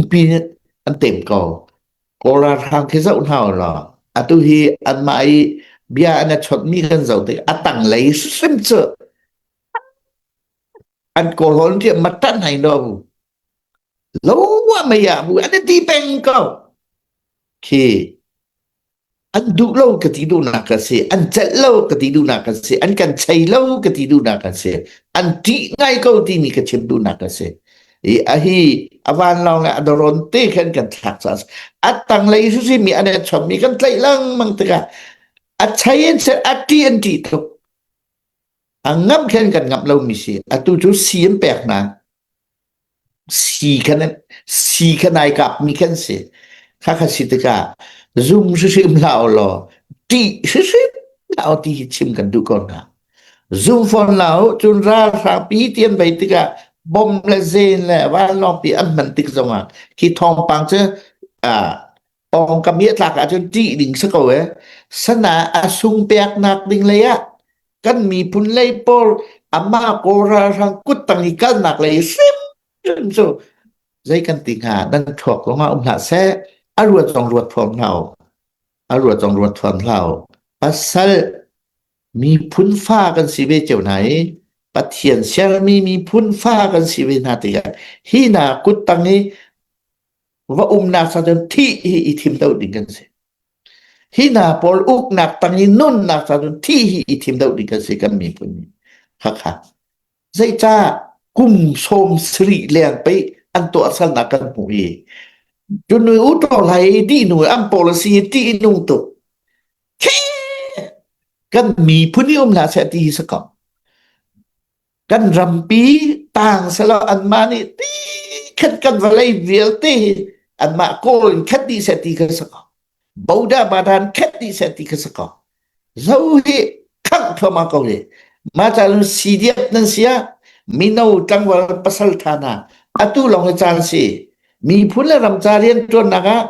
pumpi an tem ko. Kawl ralhrang khi zoh hna law atu hi anmah i bia an i chawnhmi kan zoh tik a tanglei hrim cu an kawlhawl tiah matan hai no lo wa mei ah bu an ti peng ko khi an duh lo ka ti duhnak ka si an celh lo ka ti duhnak ka si an kan chei lo ka ti duhnak ka si an ṭih ngai ko timi ka chim duhnak ka si i a hi a vanlawng le a doron te khan kan thlak ca a tanglei hrimhrim mi an i chommi kan tlaih lengmang tikah a chei in set a ṭih an ṭih tuk a ngamh khan kan ngamh lomi si atu cu si an pek hna si khan si khan ai kapmi khan si kha kha si tikah zum hrimhrim hlah u law ṭih hrimhrim hlah u ti hi chim kan duh ko hna zum fawn hlah u cun ralhrang pi ti an bei tikah bom le zen le vanlawng pi an hman tik zongah khi thawngpang cu pawngkam i a tlak ahcun ṭih ding si ko e sana a sung peknak ding lei ah kan miphun lei pawl amah kawl ralhrang kut tang i kalnak lei hrimhrim cu zei kan ti hnga nan thluak zongah um hlah seh a ruat zong ruat fawn hlah u a ruat zong ruat fawn hlah u pasal miphun fa kan si ve cio hna i Pathian sermi miphun fa kan si ve hna tikah hi na kut tang i va umnak sa cun thih hi i thim deuh ding kan si. Hi hna pawl uknak tang i nunnak sa cun thih hi i thim deuh ding kan si kan miphun nih. Khakha. Zeicah kum 70 leng pei an tuahsernak kan hmuh i cun u to lai di nu an policy ti nung tuk kan miphun i um hlah seh ti hi si ko Kan rampi tang selaw anmah nih ti khat kan vawlei vialte hi anmah kawl in khat dih seh ti kha si ko. Boda badan khat dih seh ti kha si ko. Zo hi khangh thluahmah ko hi. Mah ca cun CDF nan si ah mino tlangval pasal tha hna atu lawng hi caan si. Miphun le ram ca rian ṭuannak ah